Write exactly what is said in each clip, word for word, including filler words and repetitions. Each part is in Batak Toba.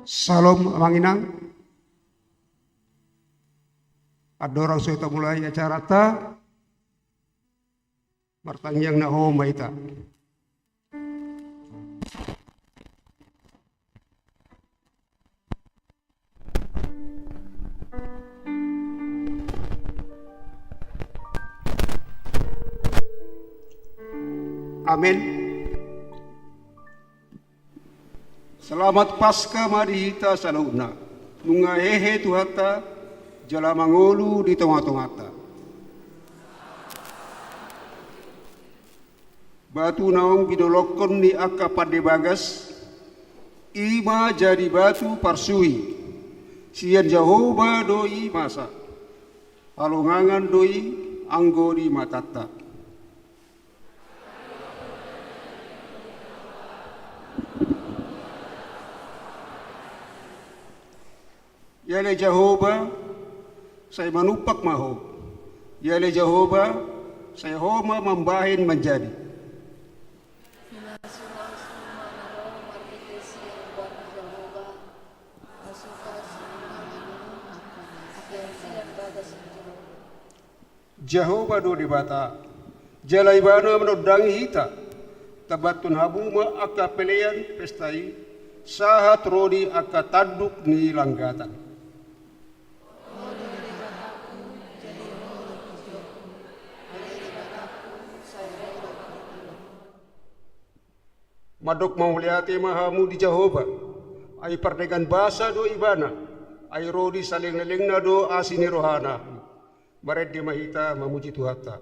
Syalom, Amang Inang. Andorang so hita mulai acaranta, martangiang na hohom ma hita. Amen. Selamat Paskah ma di hita saluhutna. Nunga hehe Tuhanta, jala mangolu di tonga-tonganta. Batu naung binolongkon ni angka pande bagas, i ma jadi batu parsui. Sian Jahowa do i masa. Halongangan do i anggo di matanta. Ia ale Jahowa, sai manumpak ma ho. Ia ale Jahowa, sai ho ma mambahen manjadi. Pinasu-asu ma na ro marhite sian goar ni Jahowa, pasupasu ma na ro sian bagas ni Jahowa. Jahowa do Debata, jala Ibana manondangi hita. Tambathon hamu ma angka pelean pesta i, sahat ro di angka tanduk ni langgatan. Mandok mauliate ma hamu di Jahowa, ai pardenggan basa do Ibana, ai ro di saleleng-lelengna do asi ni rohana. Marende ma hita mamuji Tuhanta.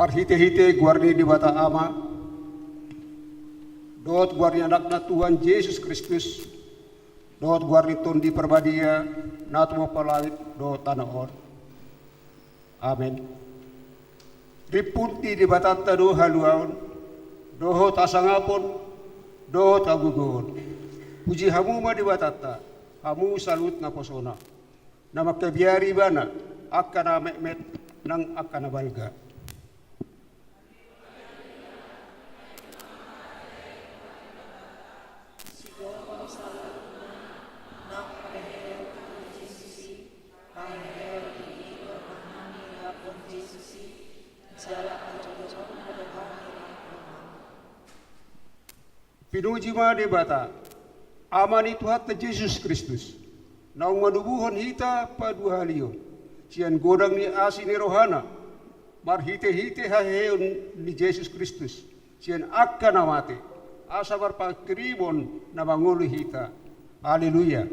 Marhite-hite goar ni Debata Ama, dohot goar ni Anakna Tuhan Jesus Kristus, dohot goar ni Tondi Parbadia, na tumompa langit dohot tano on. Amen. Rimpun ni Debatanta do haluaon, dohot hasangapon, dohot hagogoon. Puji hamu ma Debatanta, hamu saluhut naposona. Na mangkabiari Ibana, angka na metmet, nang angka na balga. Pinuji ma Debata, Ama ni Tuhanta Jesus Kristus, naung manubuhon hita paduahalion, sian godang ni asi ni rohana, marhite-hite haheheon ni Jesus Kristus, sian angka na mate, asa marpanghirimon na mangolu hita. Haleluya.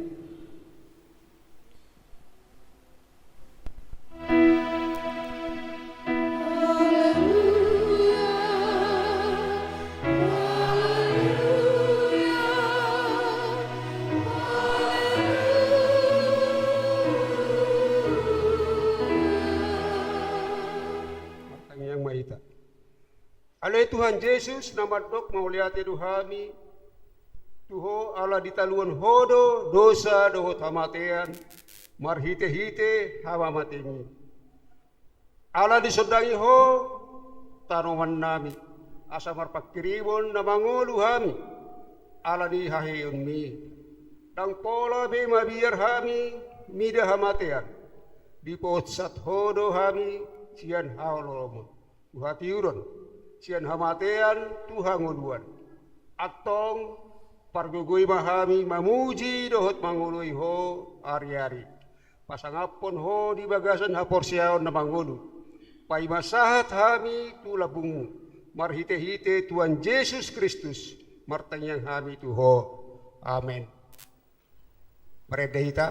Martangiang ma hita. Ale Tuhan Jesus, na mandok mauliate do hami tu Ho ala ditaluhon Ho do dosa dohot hamatean marhitehite hamamate-Mi. Ala disondangi Ho tanomannami, asa marpanghirimon na mangolu hami ala ni haheheon-Mi. Ndang pola be mabiar hami mida hamatean, dipossat Ho do hami sian haholomon tu hatiuron, sian hamatean tu hangoluan. Antong pargogoi ma hami mamuji dohot mangoloi Ho ariari. Pasangaphon Ho di bagasan haporseaon na mangolu. Paima sahat hami tu lambung-Mu, marhitehite Tuhan Jesus Kristus, martangiang hami tu Ho. Amen. Marende hita.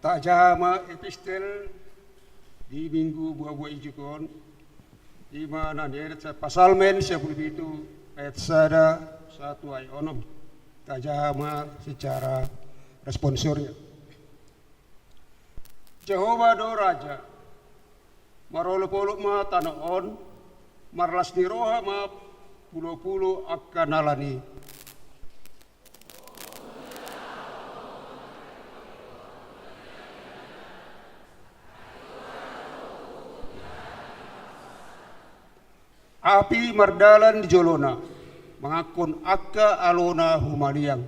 Tajaha ma epistel di Minggu buabua ijuk on, i ma na niadat sian Psalmen sia pulu pitu ayat sada sahat tu ayat onom. Tajaha ma secara responsornya. Jahowa do raja, marolopolop ma tano on, marlas ni roha ma pulopulo angka na lan i. Api mardalan di jolona, manganhon angka alona humaliang.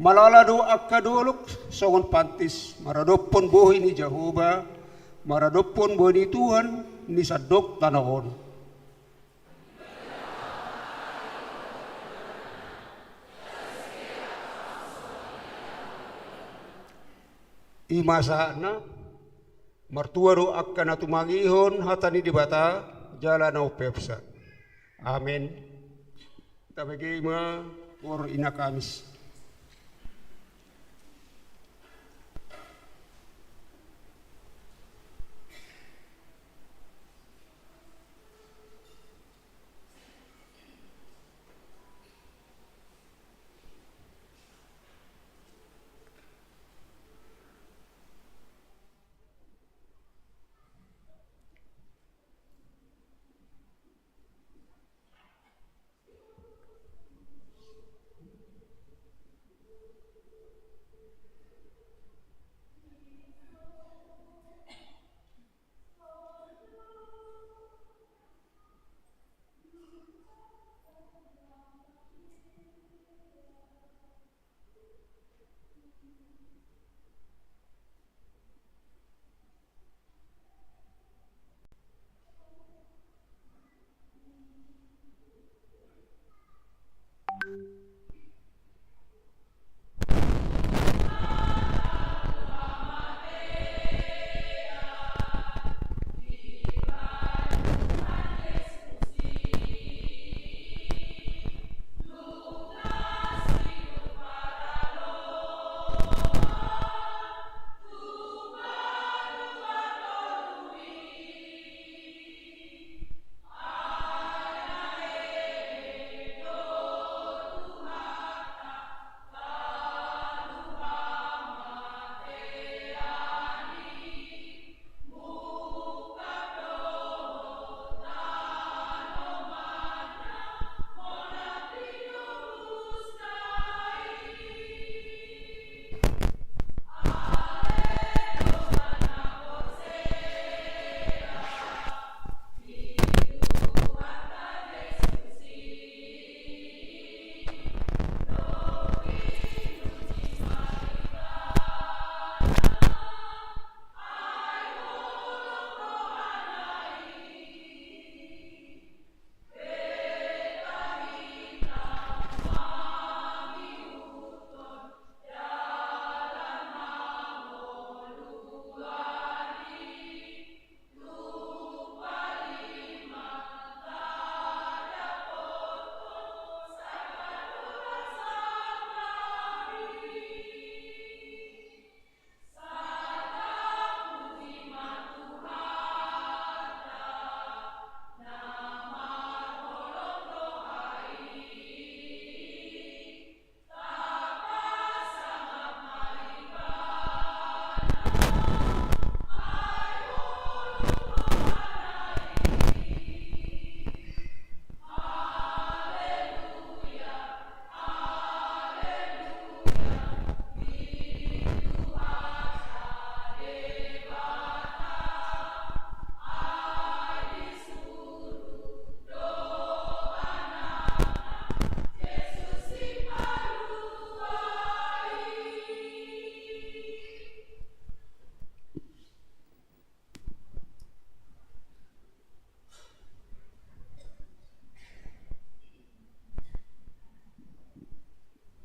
Malala do angka dolok songon pantis, maradophon bohi ni Jahowa, maradophon bohi ni Tuhan ni sandok tano on. I ma sahatna. Martua do angka na tumangihon hata ni Debata jala na umpeopsa. Amen. Tabege ma, Gor Ina Kamis.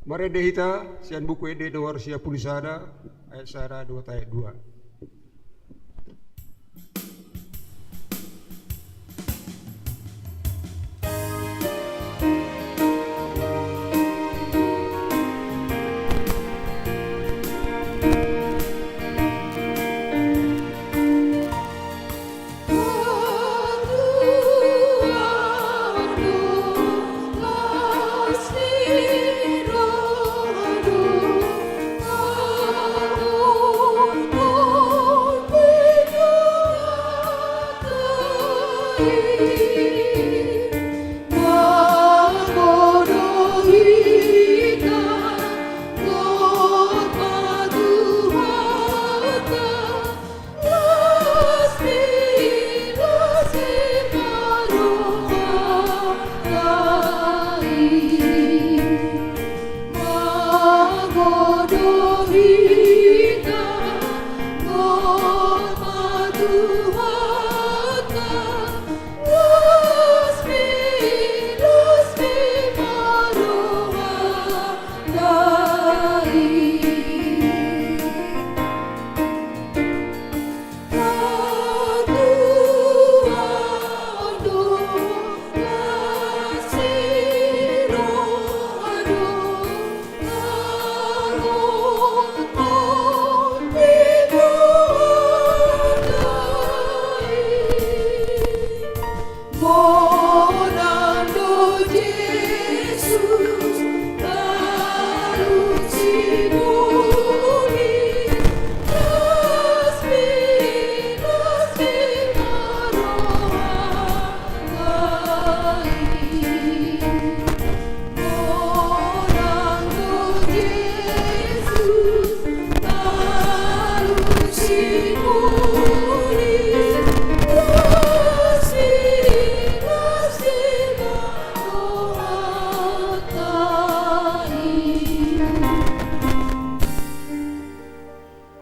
Marende hita sian Buku Ende nomor sia pulu sada, ayat sada dohot ayat dua.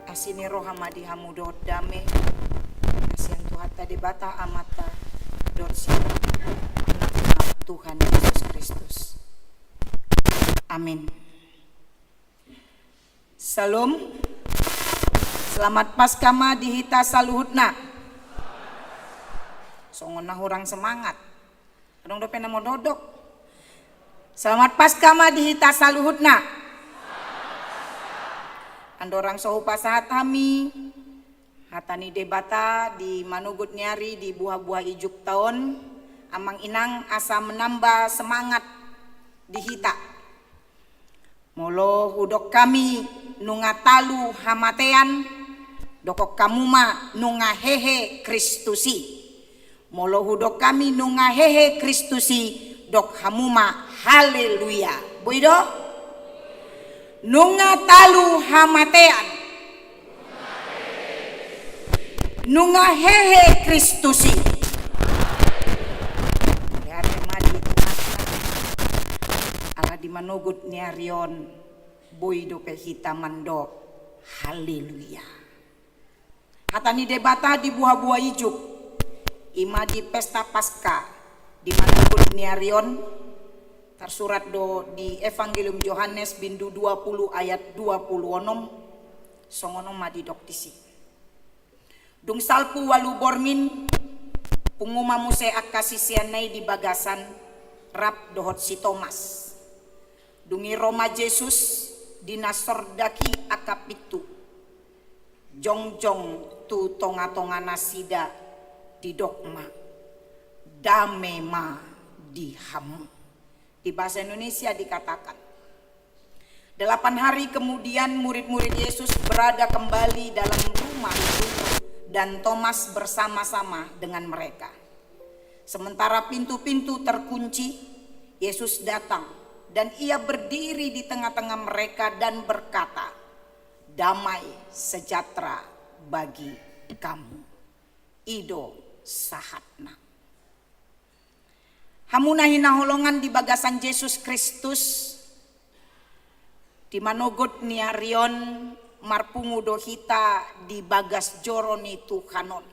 Asi ni roha ma di hamu dohot dame na sian Tuhanta Debata Amanta dohot sian Anakna Tuhan Jesus Kristus. Amin. Syalom. Selamat Paskah ma di hita saluhutna. Songon na hurang semangat. Adong dope na mandodok. Selamat Paskah ma di hita saluhutna. Andorang so hupasahat hami hata ni Debata di manogot ni ari di buha-buha ijuk ta on, amang inang, asa menambah semangat di hita. Molo hudok hami nunga talu hamatean, dokkon hamu ma nunga hehe Kristus i. Molo hudok hami nunga hehe Kristus i, dok hamu ma haleluya. Boi do? Nunga talu hamatean, nunga hehe Kristus i. Hehe ma di tengahna. Ala di manogot ni ari on, boi dope hita mandok haleluya. Hata ni Debata di buha-buha ijuk, i ma di pesta Paskah di manogot ni ari on. Tarsurat do di Evangelium Johannes bindu dua pulu ayat dua pulu onom. Songon on ma didok disi. Dung salpu ualu borngin, pungu ma muse angka siseanna i di bagasan, rap dohot si Tomas. Dung i ro ma Jesus di na sordak i angka pintu, jongjong tu tonga-tonga nasida, didok ma, dame ma di hamu. Di bahasa Indonesia dikatakan, delapan hari kemudian murid-murid Yesus berada kembali dalam rumah itu dan Thomas bersama-sama dengan mereka. Sementara pintu-pintu terkunci, Yesus datang dan ia berdiri di tengah-tengah mereka dan berkata, "Damai sejahtera bagi kamu." I do sahatna. Hamu na hinaholongan di bagasan Jesus Kristus, di manogot ni ari on marpungu do hita di bagas joro ni Tuhan on.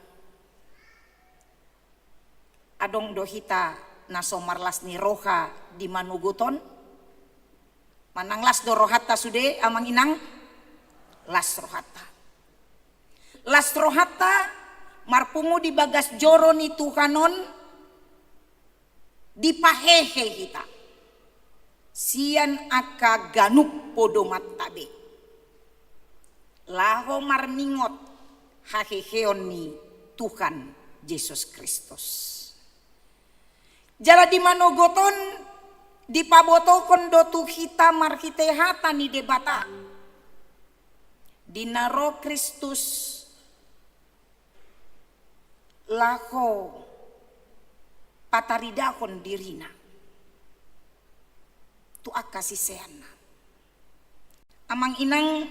Adong do hita na so marlas ni roha di manogot on? Manang las do rohanta sude, amang inang? Las rohanta. Las rohanta marpungu di bagas joro ni Tuhan on, dipahehe hita sian angka ganup podomanta be, laho marningot haheheon ni Tuhan Jesus Kristus. Jala di manogot on dipabotohon do tu hita marhite hata ni Debata, di na ro Kristus laho pataridahon dirina tu angka siseanna. Amang inang,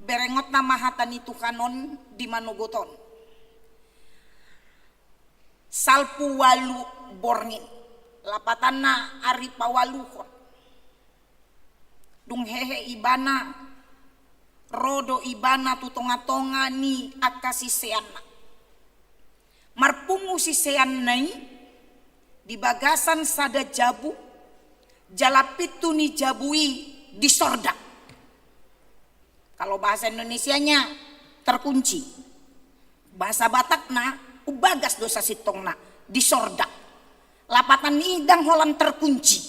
berengonta ma hata ni Tuhan on di manogot on. Salpu ualu borngin, lapatanna ari paualuhon. Dung hehe ibana, ro do ibana tu tongatonga ni angka siseanna. Marpungu siseanna i di bagasan sada jabu, jala pintu ni jabu i disordak. Kalau bahasa Indonesianya, terkunci. Bahasa Batakna, umbagas do sasintongna, disordak. Lapatan i ndang holan terkunci.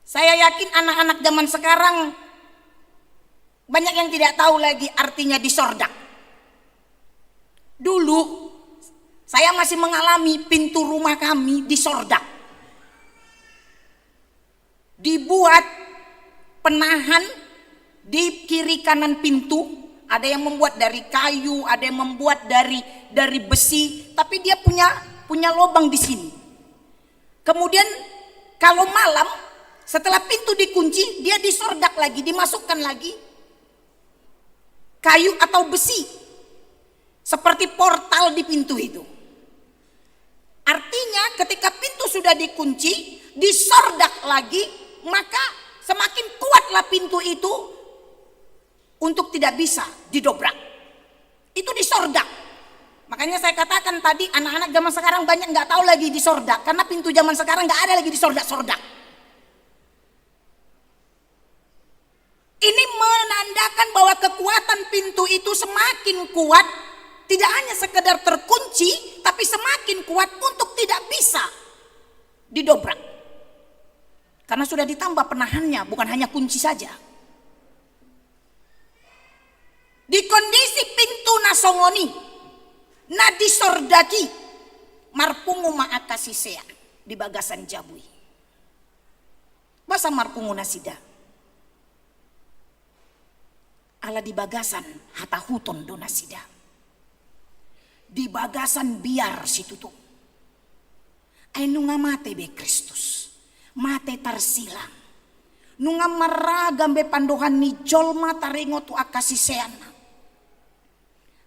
Saya yakin anak-anak zaman sekarang banyak yang tidak tahu lagi artinya disordak. Dulu, saya masih mengalami pintu rumah kami disordak. Dibuat penahan di kiri kanan pintu, ada yang membuat dari kayu, ada yang membuat dari, dari besi, tapi dia punya, punya lobang di sini. Kemudian kalau malam, setelah pintu dikunci, dia disordak lagi, dimasukkan lagi kayu atau besi, seperti portal di pintu itu. Artinya, ketika pintu sudah dikunci, disordak lagi, maka semakin kuatlah pintu itu untuk tidak bisa didobrak. Itu disordak. Makanya saya katakan tadi, anak-anak zaman sekarang banyak nggak tahu lagi disordak, karena pintu zaman sekarang nggak ada lagi disordak-sordak. Ini menandakan bahwa kekuatan pintu itu semakin kuat, tidak hanya sekedar terkunci, tapi semakin kuat untuk tidak bisa didobrak. Karena sudah ditambah penahannya, bukan hanya kunci saja. Di kondisi pintu na songon i, na disordak i, marpungu ma angka sisean di bagasan jabu i. Boasa marpungu nasida? Ala di bagasan hatahuton do nasida. Di bagasan biar situtu. Ai nunga mate be Kristus. Mate tarsilang. Nunga marragam be pandohan ni jolma taringot tu angka siseanna.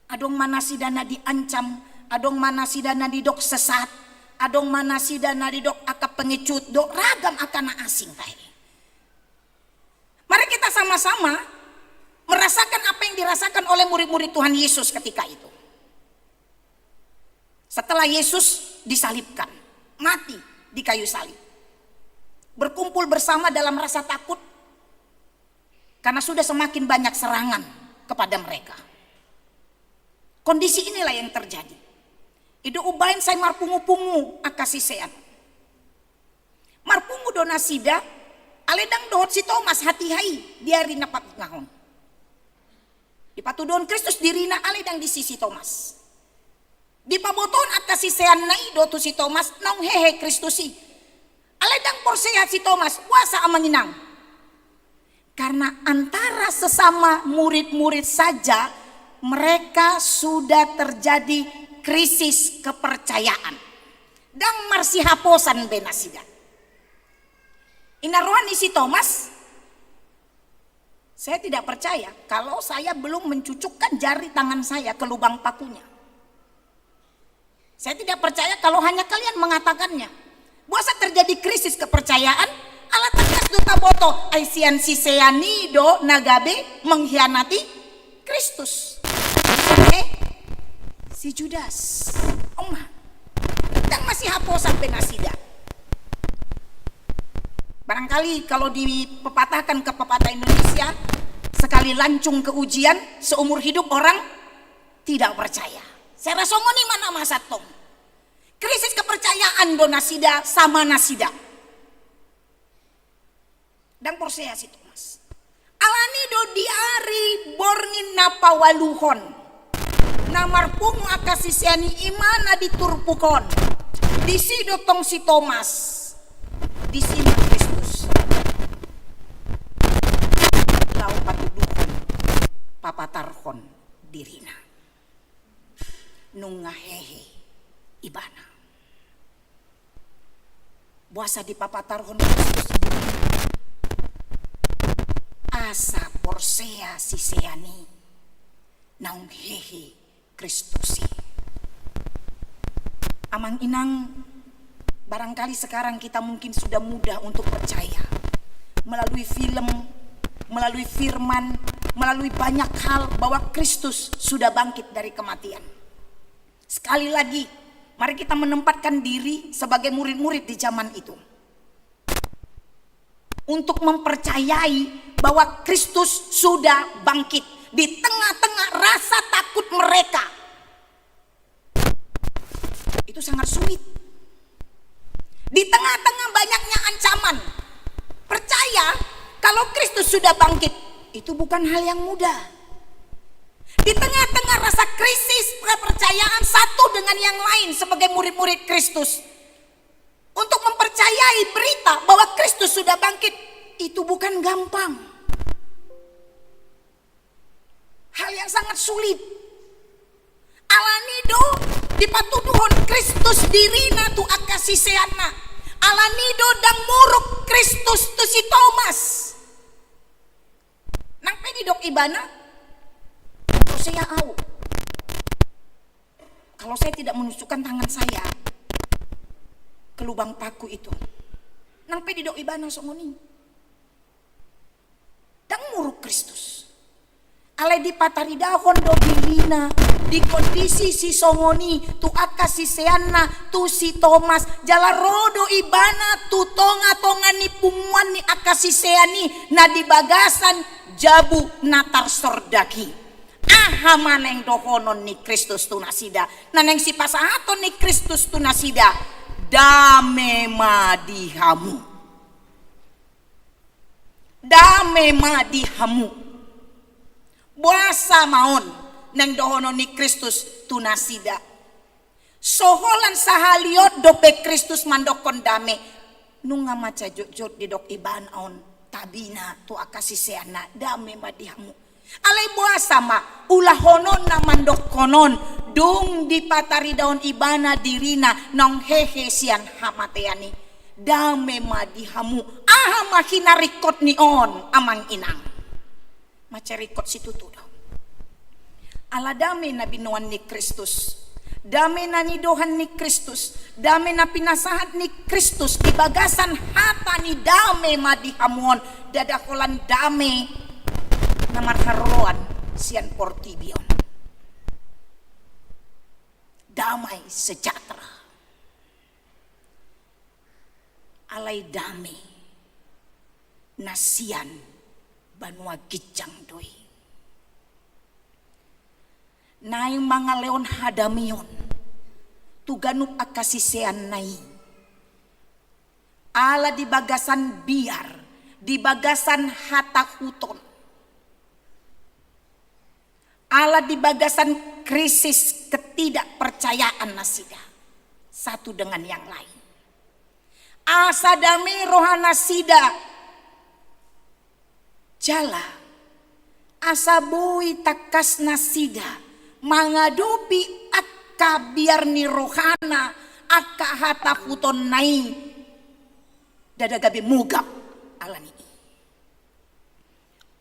Adong ma nasida na diancam, adong ma nasida na didok sesat, adong ma nasida na didok angka pengecut, do ragam angka na asing tahe. Mari kita sama-sama merasakan apa yang dirasakan oleh murid-murid Tuhan Yesus ketika itu. Setelah Yesus disalibkan, mati di kayu salib, berkumpul bersama dalam rasa takut, karena sudah semakin banyak serangan kepada mereka. Kondisi inilah yang terjadi. I do umbahen sai marpungu-pungu angka sisean. Marpungu do nasida, alai ndang dohot si Tomas hatiha i di ari na patangahon. Dipatuduhon Kristus dirina alai ndang disi si Tomas. Dipabotohon angka siseanna i do tu si Tomas naung hehe Kristus i. Alai ndang porsea si Tomas, boasa amang inang? Karena antara sesama murid-murid saja mereka sudah terjadi krisis kepercayaan. Ndang marsihaposan be nasida. I na roha ni si Tomas, "Saya tidak percaya kalau saya belum mencucukkan jari tangan saya ke lubang pakunya. Saya tidak percaya kalau hanya kalian mengatakannya." Boasa terjadi krisis kepercayaan? Ala tangkas do taboto, ai sian sisean i do na gabe mengkhianati Kristus. Eh, si Judas. Oma. Ndang masihaposan be nasida. Barangkali kalau dipepatahkan ke pepatah Indonesia, sekali lancung ke ujian, seumur hidup orang tidak percaya. Sai ra songon i ma na masa antong. Krisis kepercayaan do nasida sama nasida. Ndang porsea si Tomas. Alani do di ari borngin na paualuhon, na marpungu angka sisean i, i ma na di turpuk on. Disi do tong si Tomas. Disi ma Kristus laho patuduhon, papatarhon dirina. Nunga hehe ibana. Boasa dipapatarhon Kristus? Asa porsea sisean i naung hehe Kristus i. Amang inang, barangkali sekarang kita mungkin sudah mudah untuk percaya melalui film, melalui firman, melalui banyak hal bahwa Kristus sudah bangkit dari kematian. Sekali lagi, mari kita menempatkan diri sebagai murid-murid di zaman itu untuk mempercayai bahwa Kristus sudah bangkit di tengah-tengah rasa takut mereka. Itu sangat sulit. Di tengah-tengah banyaknya ancaman, percaya kalau Kristus sudah bangkit, itu bukan hal yang mudah. Di tengah-tengah rasa krisis kepercayaan satu dengan yang lain sebagai murid-murid Kristus, untuk mempercayai berita bahwa Kristus sudah bangkit, itu bukan gampang. Hal yang sangat sulit. Alani do dipatuduhon Kristus dirina tu angka siseanna. Alani do ndang muruk Kristus tu si Tomas. Nang pe didok ibana, "Porsea au. Kalau saya tidak menusukkan tangan saya ke lubang paku itu." Nang pe didok ibana songon i, ndang muruk Kristus. Alai dipataridahon do dirina di kondisi sisongon i tu angka siseanna, tu si Tomas, jala ro do ibana tu tonga-tonga ni punguan ni angka sisean i na di bagasan jabu na tarsordak i. Aha ma naeng dohonon ni Kristus tu nasida? Na naeng sipasahaton ni Kristus tu nasida, "Dame ma di hamu. Dame ma di hamu." Boasa ma on naeng dohonon ni Kristus tu nasida? So holan sahali on dope Kristus mandokkon dame. Nunga mansai jotjot didok ibana on tabina tu angka siseanna, "Dame ma di hamu." Alai boasa ma ulahononna mandokkon on, dung dipataridahon ibana dirina naung hehe sian hamatean i, "Dame ma di hamu"? Aha ma hinaringkot ni on, amang inang? Mansai ringkot situtu do. Ala dame na binoan ni Kristus, dame na nidohan ni Kristus, dame na pinasahat ni Kristus di bagasan hata ni "Dame ma di hamu" on, ndada holan dame na marharoroan sian portibi on. Damai sejahtera. Alai dame na sian banua ginjang do i. Naeng mangalehon hadameon tu ganup angka siseanna i. Ala di bagasan biar, di bagasan hatahuton. Ala di bagasan krisis ketidakpercayaan nasida satu dengan yang lain. Asa dame roha nasida. Jala asa boi tangkas nasida mangadopi angka biar ni rohana, angka hatahutonna i. Ndada gabe mogap alani i.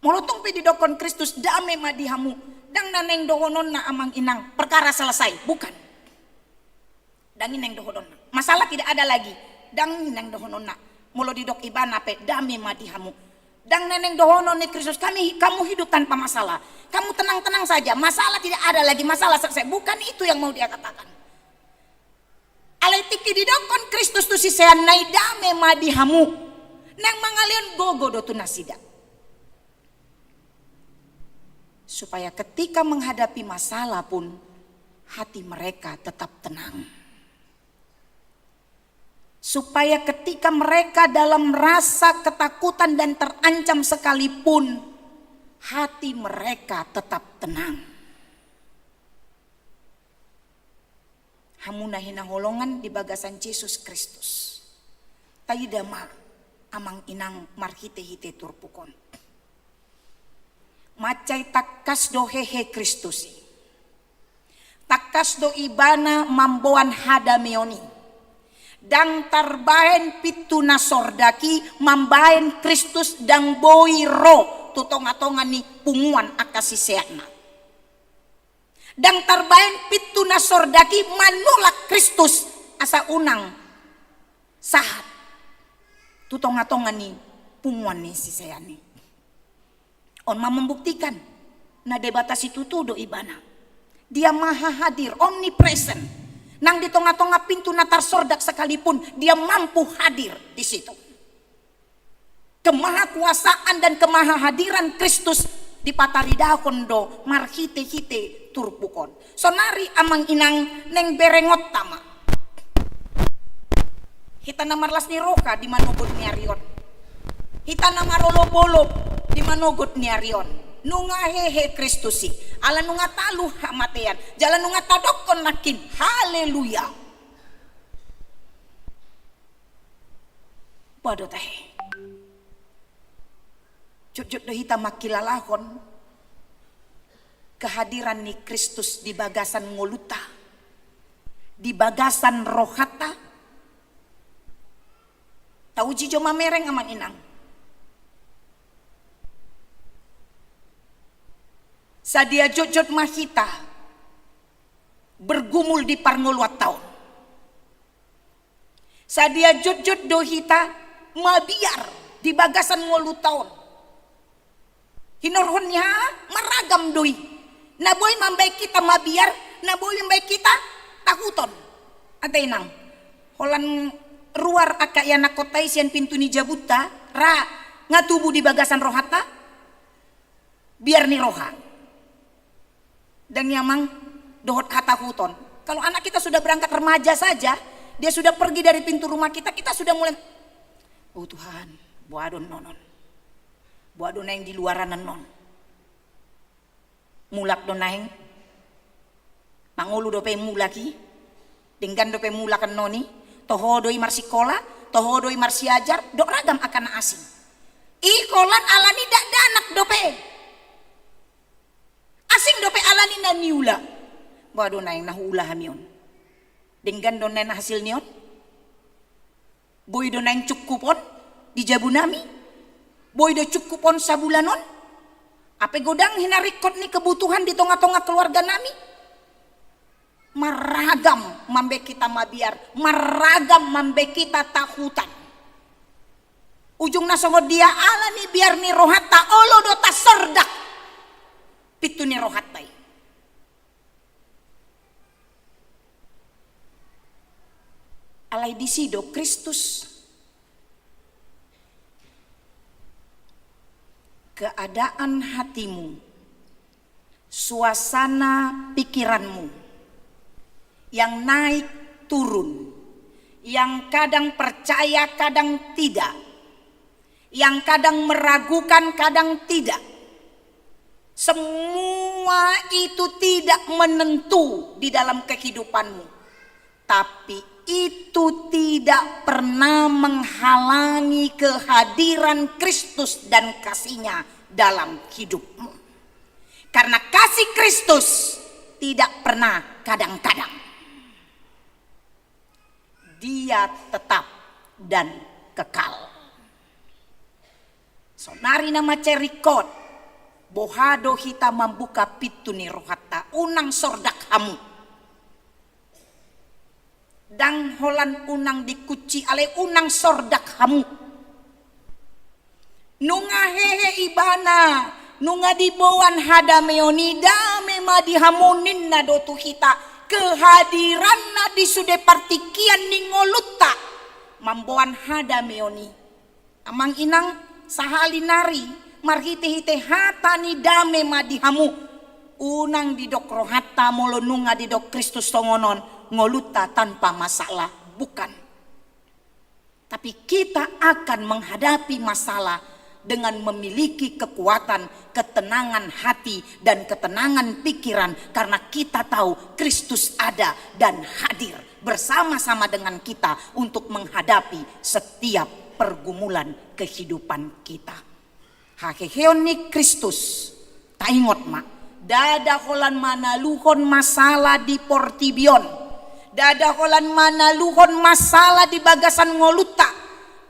Molo tung pe didokkon Kristus, "Dame ma di hamu," ndang na naeng dohononna, amang inang, perkara selesai, bukan. Ndang i naeng dohononna. Masalah tidak ada lagi. Ndang i naeng dohononna. Molo didok ibana pe, "Dame ma di hamu," ndang na naeng dohonon ni Kristus, "Kami, kamu hidup tanpa masalah. Kamu tenang-tenang saja. Masalah tidak ada lagi. Masalah selesai." Bukan itu yang mau dia katakan. Alai tingki didokkon Kristus tu siseanna i, "Dame ma di hamu," Naeng mangalehon gogo do tu nasida. Supaya ketika menghadapi masalah pun, hati mereka tetap tenang. Supaya ketika mereka dalam rasa ketakutan dan terancam sekalipun, hati mereka tetap tenang. Hamu na hinaholongan di bagasan Jesus Kristus. Taida ma amang inang marhite-hite turpuk on. Mansai tangkas do hehe Kristus i. Tangkas do ibana mamboan hadameon i. Ndang tarbaen pintu na sordak i mambaen Kristus ndang boi ro tu tonga-tonga ni punguan angka siseanna. Ndang tarbaen pintu na sordak i manulak Kristus asa unang sahat tu tonga-tonga ni punguan ni sisean i. On ma membuktikan na Debata situtu do ibana. Dia maha hadir, omnipresent. Nang di tonga-tonga pintu na tarsordak sekalipun, dia mampu hadir di situ. Kemahakuasaan dan kemahahadiran Kristus dipataridahon do marhite-hite turpuk on. Sonari amang inang naeng berengonta ma. Hita na marlas ni roha di manogot ni ari on. Hita na marolop-olop di manogot ni ari on. Nunga hehe Kristus i. Ala nunga talu hamatean. Jala nunga tadokkon nangkin. Haleluya. Boha do tahe? Jotjot do hita mangkilalahon kehadiran ni Kristus di bagasan ngolunta, di bagasan rohanta. Tauji jo mamereng amang inang. Sadia jotjot ma hita bergumul di parngoluanta on. Sadia jotjot do hita mabiar di bagasan ngolunta on. Hinorhon ni aha? Marragam do i. Na boi mambaen hita mabiar, na boi mambaen hita tahuton. Ate inang, holan ruar angka ianakhonta i sian pintu ni jabunta, ra, nga tubu di bagasan rohanta? Biar ni roha. Ndang i amang dohot hatahuton. Kalau anak kita sudah berangkat remaja saja, dia sudah pergi dari pintu rumah kita, kita sudah mulai, "Oh Tuhan, boha do annon on? Boha do naeng di luaran annon?" Mulak do naeng. Mangolu dope mulak i. Denggan dope mulak annon i. Toho do i marsikola, toho do i marsiajar, dok ragam angka na asing. I holan alani dakdanak dope. Asing dope alani na niula. Boha do naeng na huula hami on? Denggan do naeng hasilni on? Boi do naeng cukup on di jabunami? Boi do cukup on sabulan on? Ape godang hinaringkot ni kebutuhan di tonga-tonga keluarganami? Marragam mambaen hita mabiar, marragam mambaen hita tahutan. Ujungna songon dia? Alani biar ni rohanta, olo do tasordak pintu ni rohanta i. Alai disi do Kristus. Keadaan hatimu, suasana pikiranmu yang naik turun, yang kadang percaya, kadang tidak, yang kadang meragukan, kadang tidak. Semua itu tidak menentu di dalam kehidupanmu, tapi itu tidak pernah menghalangi kehadiran Kristus dan kasih-Nya dalam hidupmu. Karena kasih Kristus tidak pernah kadang-kadang. Dia tetap dan kekal. Sonari na mansai ringkot, boha do hita mambuka pintu ni rohanta? Unang sordak hamu. Ndang holan unang dikunci, alai unang sordak hamu. Nunga hehe ibana, nunga diboan hadameon i, dame ma di hamu ninna do tu hita. Kehadiranna di sude partingkian ni ngolunta mamboan hadameon i. Amang inang, sahali nari marhite-hite hata ni dame ma di hamu. Unang didok rohanta molo nunga didok Kristus songon on, ngolunta tanpa masalah. Bukan. Tapi kita akan menghadapi masalah dengan memiliki kekuatan, ketenangan hati, dan ketenangan pikiran, karena kita tahu Kristus ada dan hadir bersama-sama dengan kita untuk menghadapi setiap pergumulan kehidupan kita. Haheheon ni Kristus, taingot ma, ndada holan manaluhon masalah di portibi on, ndada holan manaluhon masalah di bagasan ngolunta,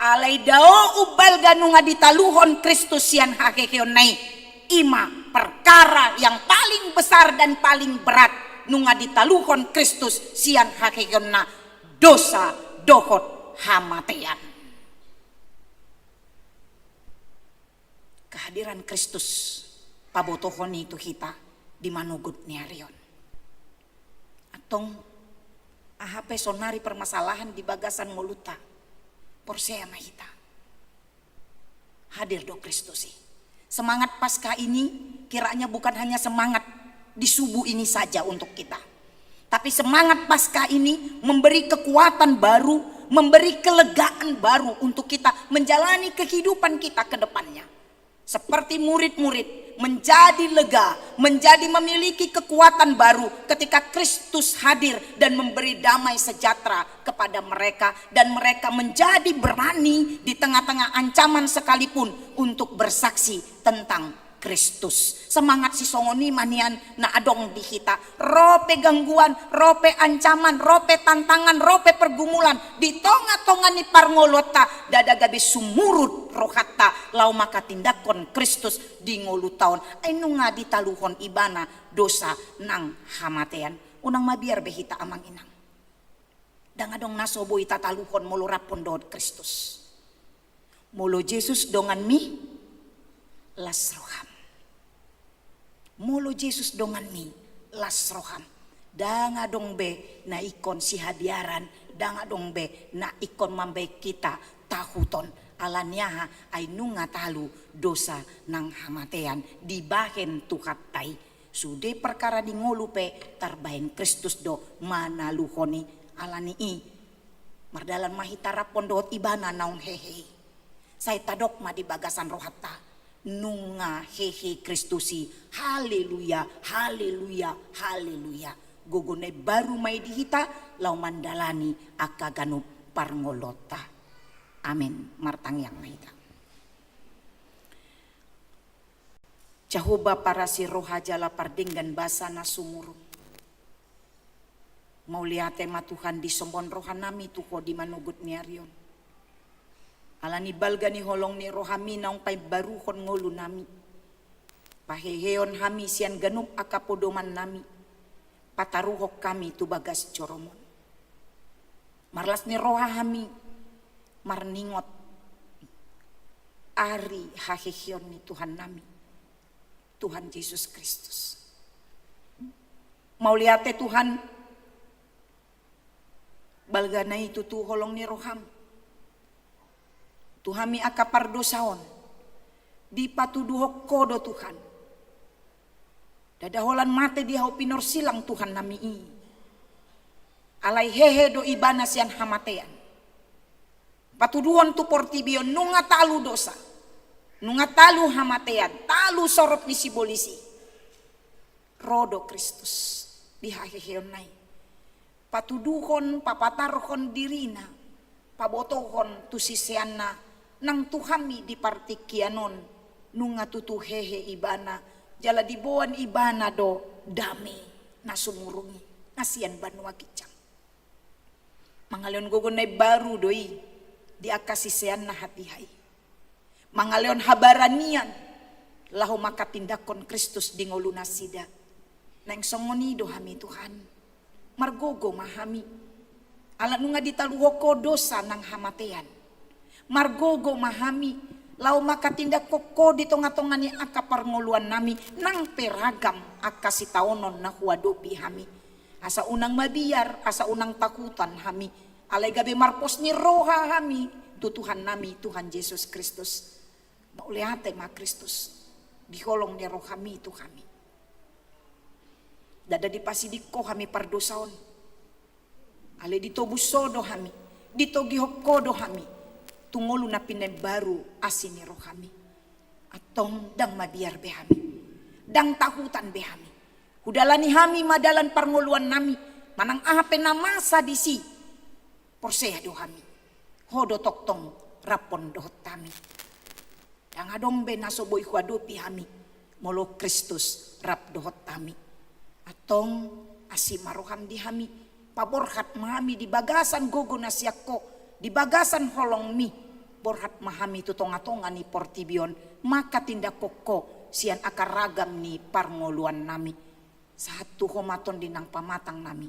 alai dao umbalga nunga ditaluhon Kristus sian haheheonna i. I ma perkara yang paling besar dan paling berat nunga ditaluhon Kristus sian haheheonna, dosa dohot hamatean. Kehadiran Kristus pabotohon i tu hita di manogot ni ari on. Antong, aha pe sonari permasalahan di bagasan ngolunta, porsea ma hita, hadir do Kristus i. Semangat Paskah ini kiranya bukan hanya semangat di subuh ini saja untuk kita, tapi semangat Paskah ini memberi kekuatan baru, memberi kelegaan baru untuk kita menjalani kehidupan kita ke depannya. Seperti murid-murid menjadi lega, menjadi memiliki kekuatan baru ketika Kristus hadir dan memberi damai sejahtera kepada mereka, dan mereka menjadi berani di tengah-tengah ancaman sekalipun untuk bersaksi tentang Kristus. Semangat sisongon i ma nian na adong di hita. Ro pe gangguan, ro pe ancaman, ro pe tantangan, ro pe pergumulan di tonga-tonga ni parngoluonta, ndada gabe sumurut rohanta laho manghatindanghon Kristus di ngolunta on. Ai nunga ditaluhon Ibana dosa nang hamatean. Unang mabiar be hita, amang inang. Ndang adong na so boi tataluhon molo raphon dohot Kristus. Molo Jesus donganmi, las roham. Molo Jesus donganmi, las roham. Ndang adong be na ingkon sihabiaran, ndang adong be na ingkon mambahen hita tahuton. Ala ni aha? Ai nunga talu dosa nang hamatean dibahen Tuhanta i. Sude perkara di ngolu pe tarbahen Kristus do manaluhon i. Ala ni i, mardalan ma hita raphon dohot Ibana naung hehe i. Sai tadok ma di bagasan rohanta, nunga hehe Kristus i. Haleluya, haleluya, haleluya. Gogo na imbaru ma i di hita laho mandalani angka ganup parngoluonta. Amen. Martangiang ma hita. Jahowa parasi roha jala pardenggan basa na sumurung. Mauliate ma Tuhan, disombahon rohanami tu Ho di manogot ni ari on. Ala ni balga ni holong ni rohami naung paimbaruhon ngolunami. Pahehehon hami sian ganup angka podomannami. Pataruhon hami tu bagas joroMon. Marlas ni roha hami marningot ari haheheon ni Tuhannami, Tuhan Jesus Kristus. Mauliate Tuhan, balga na i tutu holong ni rohaM tu hami angka pardosa on, dipatuduhon Ho do Tuhan. Ndada holan mate di hau pinorsilang Tuhannami i. Alai hehe do Ibana sian hamatean. Patuduhon tu portibi on, nunga talu dosa, nunga talu hamatean, talu sorop ni sibolis i. Ro do Kristus di haheheonna i. Patuduhon, papatarhon diriNa, pabotohon tu siseanNa nang tu hami di partingkian on, nunga tutu hehe Ibana, jala diboan Ibana do dame na sumurung i, na sian banua ginjang. Mangalehon gogo na imbaru do i di angka siseanNa hatiha i. Mangalehon habaranian laho manghatindanghon Kristus di ngolunasida. Naeng songon i do hami Tuhan. Margogo ma hami. Ala nunga ditaluhon Ho dosa nang hamatean. Margogo ma hami laho manghatindanghon Ho di tongatonga ni angka parngoluannami, nang pe ragam angka sitaonon na huadopi hami. Asa unang mabiar, asa unang takutan hami. Alai gabe marpos ni roha hami Tu Tuhan nami, Tuhan Jesus Kristus, mauliate ma Kristus di holong ni rohami tu hami. Ndada dipasiding Ho hami pardosa on. Alai ditobus Ho do hami, ditogihon Ho do hami tu ngolu na pinaimbaru asi ni rohami. Antong ndang mabiar be hami, ndang tahutan be hami. Hudalani hami ma dalan parngoluan nami, manang aha pe na masa disi. Porsea do hami, Ho do tongtong raphon dohot hami. Ndang adong be na so boi huadopi hami molo Kristus rap dohot hami. Antong asi ma roham di hami, paborhat ma hami di bagasan gogo na sian Ho, di bagasan holongmi. Borhat ma hami tu tongatonga ni portibi on, manghatindanghon Ho sian angka ragam ni parngoluan nami. Sahat tu Ho ma Tondi nang pamatang nami.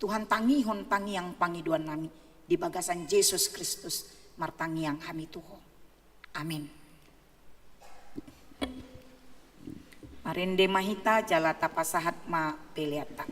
Tuhan, tangihon tangiang pangidoan nami. Di bagasan Jesus Kristus martangiang hami tu Ho. Amin. Marende ma hita jala tapasahat ma peleanta.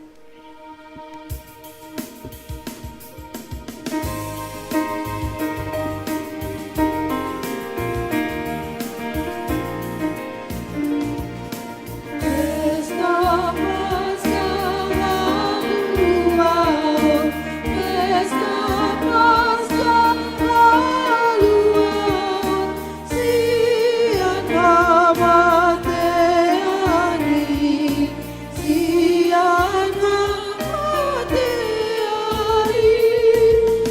Sian hamatean i, sian hamatean i,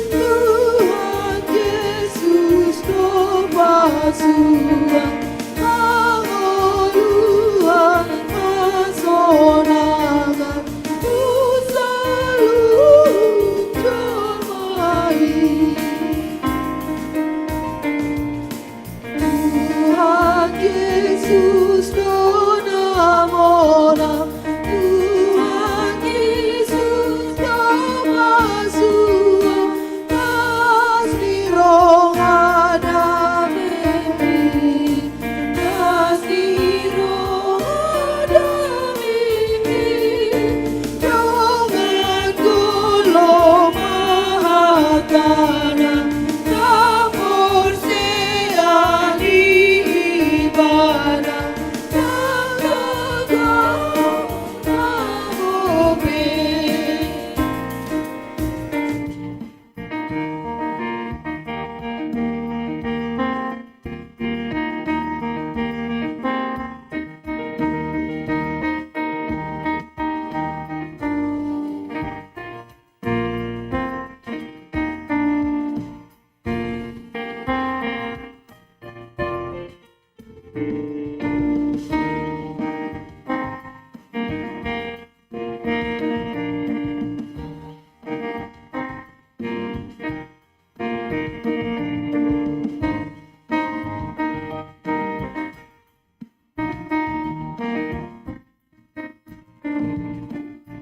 Tuhan Jesus do pasuan, hangoluan, hasonangan, tu saluhut jolma i. Tuhan Jesus do na monang, Tuhan Jesus do pasuan, las ni roha damemi, las ni roha damemi. Dongan golo ma hatana, na porsea di Ibana, na gagah na hope.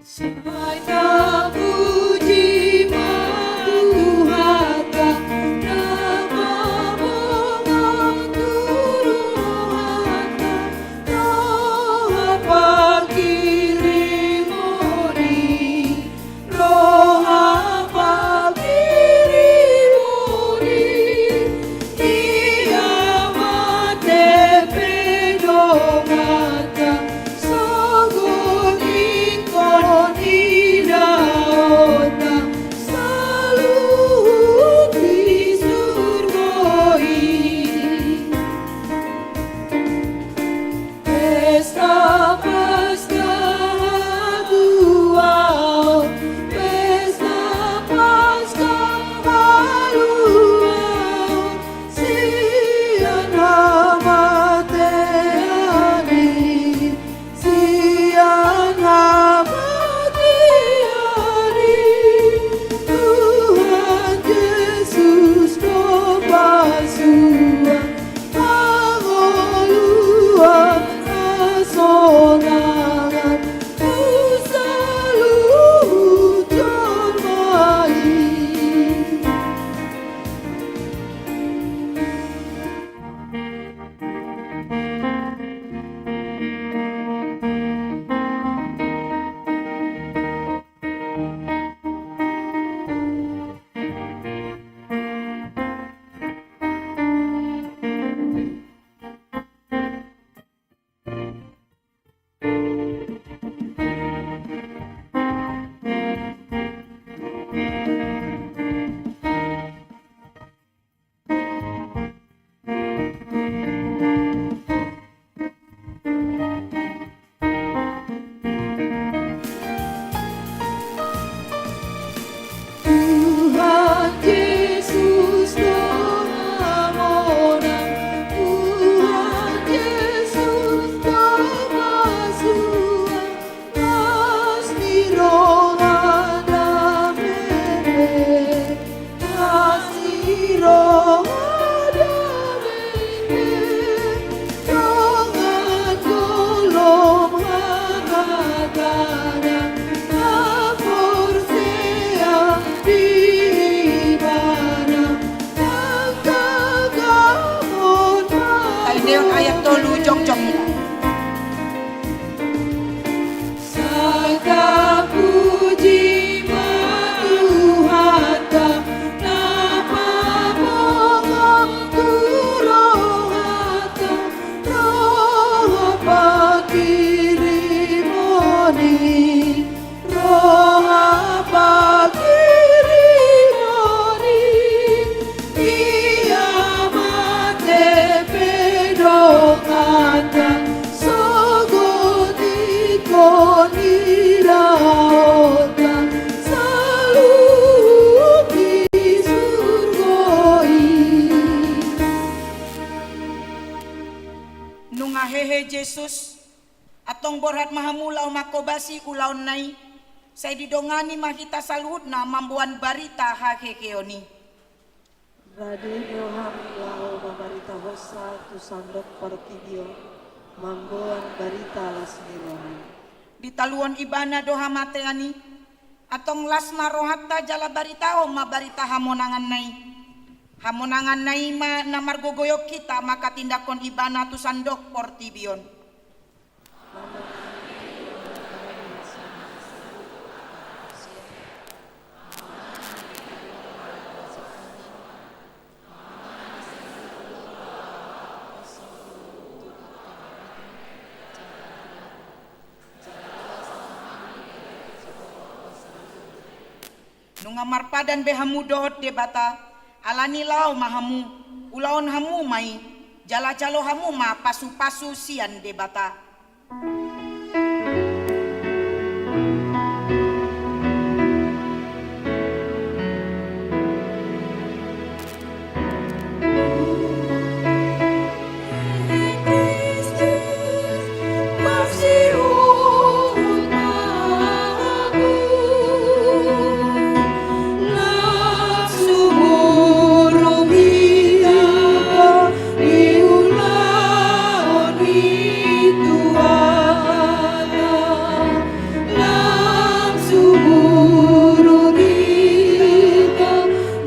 Sai tapuji ma Tuhanta, na mambongot tu rohanta, roha pangkirimon i. Roha pangkirimon i, ia ma tempe donganta, sogot ingkon idaonta, saluhut di surgo i. Pesta Paskah haluaon, Pesta Paskah haluaon, sian hamatean i, sian hamatean i, Tuhan Jesus do pasuan, hangoluan, hasonangan, Jesus, antong borhat ma hamu laho manghobasi ulaonna i, sai didongani ma hita saluhutna mamboan barita haheheon i. Rade do hami laho mamaritahonsa tu sandok portibi on, mamboan barita las ni roha. Ditaluhon Ibana do hamatean i, antong las ma rohanta jala baritahon ma barita hamonanganna i. Hamonanganna i ma na margogoion hita manghatindanghon Ibana tu sandok portibi on. Nunga marpadan be hamu dohot Debata, alani laho ma hamu, ulahon hamu ma i, jala jalo hamu ma pasupasu sian Debata.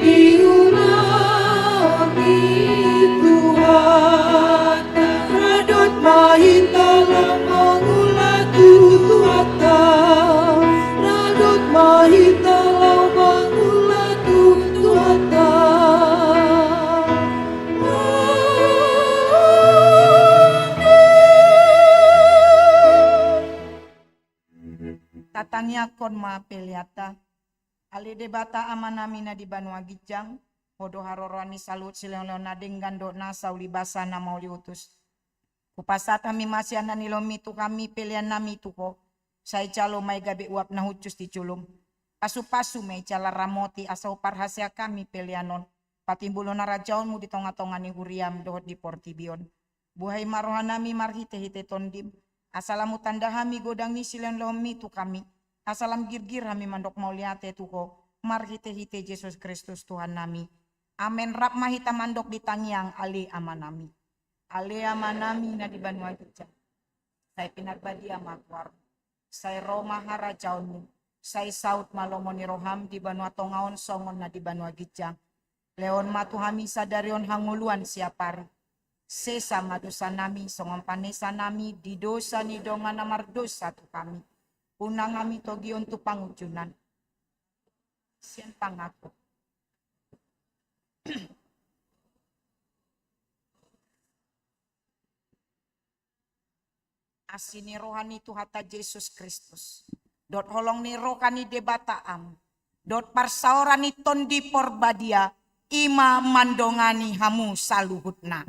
Di ulaon ni Tuhanta, radot ma hita laho mangula tu Tuhanta, radot ma hita laho mangula tu Tuhanta. Tatangiangkon ma peleanta. Ale Debata Amanami na di banua ginjang, Ho do haroroan ni saluhut silehonlehon na denggan dohot nasa ulibasa na mauliutus. Hupasahat hami ma sian hanilomi tu hami peleannami tu Ho, sai jalo ma i gabe uap na hushus di jolom. Pasupasu ma i jala ramoti asa huparhaseang hami pelean on patimbulhon harajaonmu di tongatonga ni huriam dohot di portibi on. Buhai ma rohanami marhitehite Tondim, asa lam hutanda hami godang ni silehonlehonmi tu hami, asa lam girgir hami mandok mauliate tu Ho, marhitehite Jesus Kristus Tuhannami. Amen. Rap ma hita mandok di tangiang, Ale Amanami. Ale Amanami na di banua ginjang, sai pinarbadia ma goarmu. Sai ro ma harajaonmu, sai saut ma lomo ni roham di banua tonga on songon na di banua ginjang. Lehon ma tu hami sadari on hangoluan siapari. Sesa ma dosanami songon panesanami di dosa ni dongan na mardosa tu hami. Unang hami togihon tu pangunjunan. Sian pangago. Asi ni roha ni Tuhanta Jesus Kristus, dohot holong ni roha ni Debata Ama, dohot parsaoran ni Tondi Porbadia, i ma mandongani hamu saluhutna.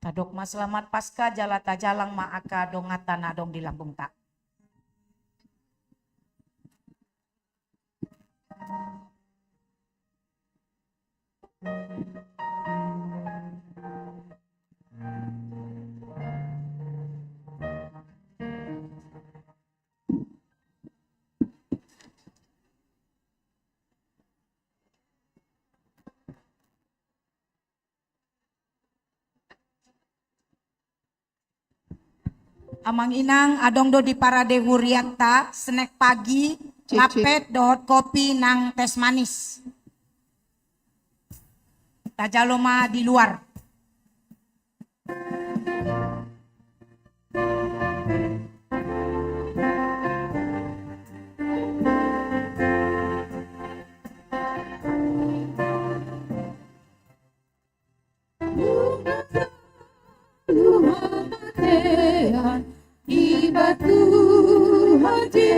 Tadok ma selamat Paskah, jala tajalang ma angka donganta na adong di lambungta. Amang inang, adong do di parade hurianta, snack pagi, lapet dohot kopi nang teh manis. Tajalo ma di luar. Di batu haji